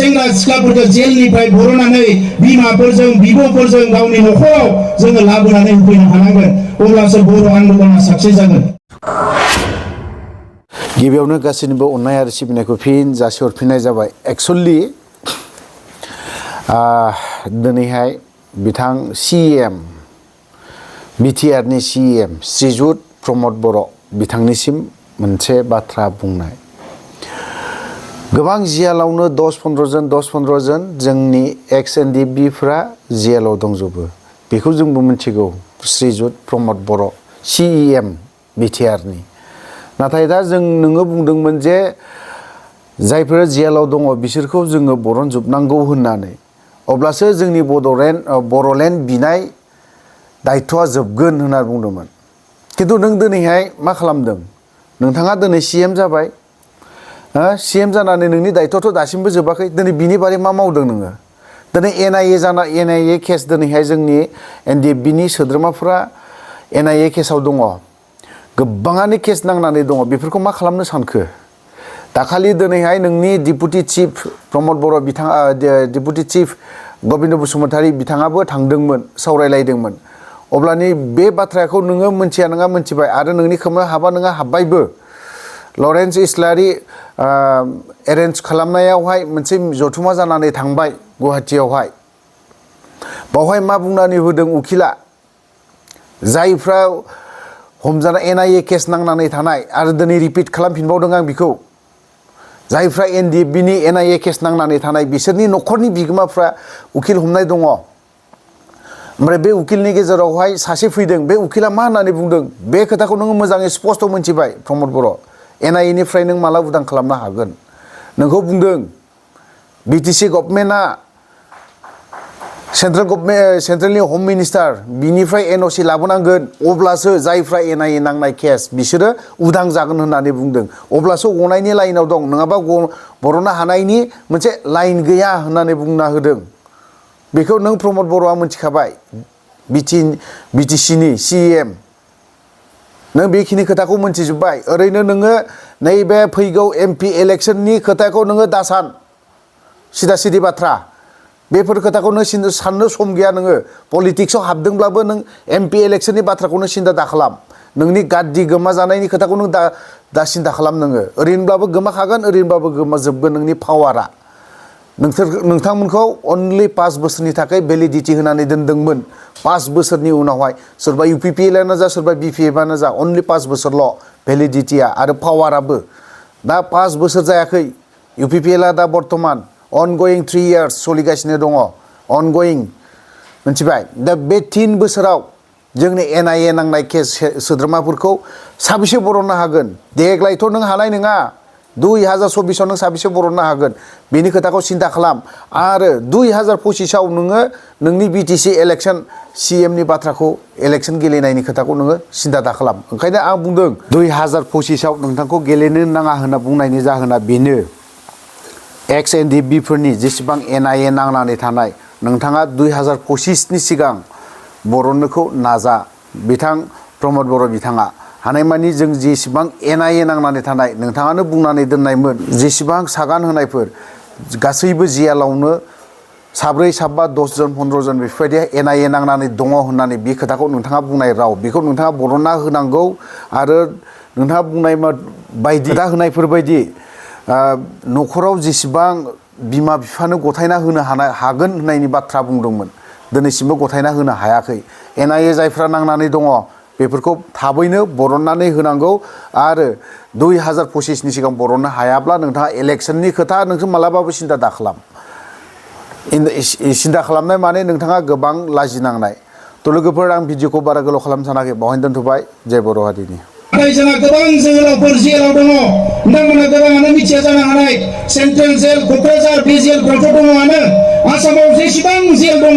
सेंग्रा सिख्लाफोरखौ जेलनिफ्राय बरननानै बिमाफोरजों बिब'फोरजों गावनि न'खराव जोङो लाबोनानै होफैनो हानांगोन अब्लासो बर' आन्दलना साक्सेस जागोन। गिबियावनो गासैनिबो अननाय आरो सिबिनायखौ फिन जासिहरफिननाय जाबाय। एक्चुअली दिनैहाय बिथां CM बिटिआरनि CM श्रीजुत प्रमद बर' बिथांनिसिम मोनसे बाथ्रा बुंनाय। गोबां जियालावनो 10-15 जन जोंनि ex-NDBफ्रा जियालाव दंजोबो बेखौ जोंबो मिथिगौ। श्रीजुत प्रमद बर' CEM बिटिआरनि। नाथाय दा नोङो बुंदोंमोन जे जायफोरा जियालाव दङ बिसोरखौ जोङो बरनजोबनांगौ होननानै, अब्लासो जोंनि बर'लेण्ड बिनाय दायथ'आ जोबगोन होनना बुंदोंमोन। खिन्थु नों दिनैहाय मा खालामदों? नोंथाङा दिनै CM जाबाय। CM जानानै नोंनि दायथ'आथ' दासिमबो जोबाखै। दिनै बिनि बारै मा मावदों नोङो? दिनै NIA केस दिनैहाय जोंनि NDBनि सोद्रोमाफोरा NIA केसाव दङ। गोबाङानो केस नांनानै दङ। बेफोरखौ मा खालामनो सानखो? दाखालि दिनैहाय नोंनि डिपुटि चिफ प्रमद बर' बिथाङा डिपुटि चिफ गबिन्द बसुमतारी बिथाङाबो थांदोंमोन, सावरायलायदोंमोन। अब्लानि बे बाथ्राखौ नोङो मोनथिया नङा मोनथिबाय आरो नोंनि खोमायाव हाबा नोङा हाबबायबो। लरेन्स इस्लारि एरेन्ज खालामनायावहाय मोनसे जथुमा जानानै थांबाय गुवाहाटीयावहाय। बावहाय मा बुंनानै होदों उकिला? जायफ्रा हमजानाय NIA केस नांनानै थानाय, आरो दिनै रिपिट खालामफिनबावदों आं बिखौ, जायफ्रा NDBनि NIA केस नांनानै थानाय बिसोरनि न'खरनि बिगोमाफ्रा उकिल हमनाय दङ। ओमफ्राय बे उकिलनि गेजेरावहाय सासे फैदों। बे उकिला मा होननानै बुंदों? बे खोथाखौ नोङो मोजाङै स्पष्ट मोनथिबाय प्रमद बर'। NIA निफ्राय नों माला उदां खालामनो हागोन? नोंखौ बुंदों BTC गभर्नमेन्टआ सेन्ट्रेलनि हम मिनिस्टार बिनिफ्राय NOC लाबोनांगोन, अब्लासो जायफ्रा NIA नांनाय केस बिसोरो उदां जागोन होननानै बुंदों। अब्लासो गनायनि लाइनाव दं, नङाबा बर'नो हानायनि मोनसे लाइन गैया होननानै बुंना होदों। बेखौ नों प्रमद बर'आ मिथिखाबाय, BTCनि CEM। नों बेखिनि खोथाखौ मिथिजोब्बाय। ओरैनो नोङो नैबे फैगौ MP इलेक्शननि खोथाखौ नोङो दासान, सिदा सिदि बाथ्रा। बेफोर खोथाखौ नों साननो सम गैया। नोङो पलिटिक्सआव हाबदोंब्लाबो नों MP इलेक्शननि बाथ्राखौनो सिन्था दाखालाम। नोंनि गाद्दि गोमा जानायनि खोथाखौ नों दा सिन्था खालाम। नोङो ओरैनोब्लाबो गोमाखागोन, ओरैनोब्लाबो गोमाजोबगोन नोंनि पावारा। नोंथांमोनखौ अनलि 5 बोसोरनि थाखाय भेलिडिटि होनानै दोनदोंमोन। 5 बोसोरनि उनावहाय सोरबा UPPLआनो जा सोरबा BPFआनो जा अनलि 5 बोसोरल' भेलिडिटिया आरो पावाराबो। दा 5 बोसोर जायाखै। UPPLआ दा बर्थमान अनगयिं 3 years सोलिगासिनो दङ। अनगयिं, मिथिबाय? दा बे 3 बोसोराव जोंनि NIA नांनाय केस सोद्रोमाफोरखौ साबेसे बरननो हागोन? देग्लायथ' नों हानाय नङा। 2024आव नों साबेसे बरननो हागोन? बेनि खोथाखौ सिन्था खालाम। आरो 2025आव नोङो नोंनि BTC इलेक्शन CMनि बाथ्राखौ, इलेक्शन गेलेनायनि खोथाखौ नोङो सिन्था दाखालाम। ओंखायनो आं बुंदों 2025आव नोंथांखौ गेलेनो नाङा होनना बुंनायनि जाहोना बेनो। ex-NDBफोरनि जेसेबां NIA नांनानै थानाय, नोंथाङा 2025नि सिगां बरननोखौ नाजा। बिथां प्रमद बर' बिथाङा हानायमानि जों जेसेबां NIA नांनानै थानाय, नोंथाङानो बुंनानै दोननायमोन जेसेबां सागान होनायफोर गासैबो जियालावनो 7 7 10 जन 15 जन बेफोरबायदि NIA नांनानै दङ होननानै बे खोथाखौ नोंथाङा बुंनाय राव, बेखौ नोंथाङा बरनना होनांगौ। आरो नोंथाङा बुंनाय बायदि खोथा होनायफोर बायदि न'खराव जेसेबां बिमा बिफानो गथायना होनो हागोन होननायनि बाथ्रा बुंदोंमोन, दिनैसिमबो गथायना होनो हायाखै। NIA जायफ्रा नांनानै दङ बेफोरखौ थाबैनो बरननानै होनांगौ। आरो 2025नि सिगां बरननो हायाब्ला नोंथाङा इलेक्शननि खोथा नोंसोर मालाबाबो सिन्था दाखालाम। सिन्था खालामनाय माने नोंथाङा गोबां लाजिनांनाय। थ' लोगोफोर, आं भिडिअखौ बारा गोलाव खालामनो सानाखै, बावहायनो दोनथ'बाय। जय बर' हारिनि। जोंहा गोबां जोहोलावफोर जेलाव दङ। नोंथांमोना गोबाङानो मिथिया जानो हानाय। सेन्ट्रेल जेल क'क्राझार बे जेलफ्रावथ' दङआनो। आसामाव जेसेबां जेल दङ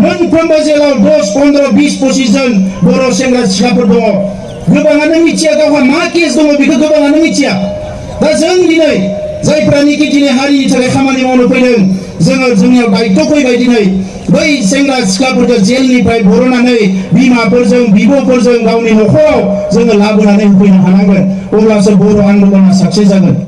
मोनफ्रोमबो जेलाव 10, 15, 20, 25 जन बर' सेंग्रा सिख्लाफोर दङ। गोबाङानो मिथिया गावहा मा केस दङ, बेखौ गोबाङानो मिथिया। दा जों दिनै जायफ्रानिकि दिनै हारिनि थाखाय खामानि मावनो फैदों, जोङो जोंनियाव दायथ' फैबाय। दिनै बै सेंग्रा सिख्लाफोरखौ जेलनिफ्राय बरननानै बिमाफोरजों बिब'फोरजों गावनि न'खराव जोङो लाबोनानै होफैनो हानांगोन, अब्लासो बर' आन्दलना साक्सेस जागोन।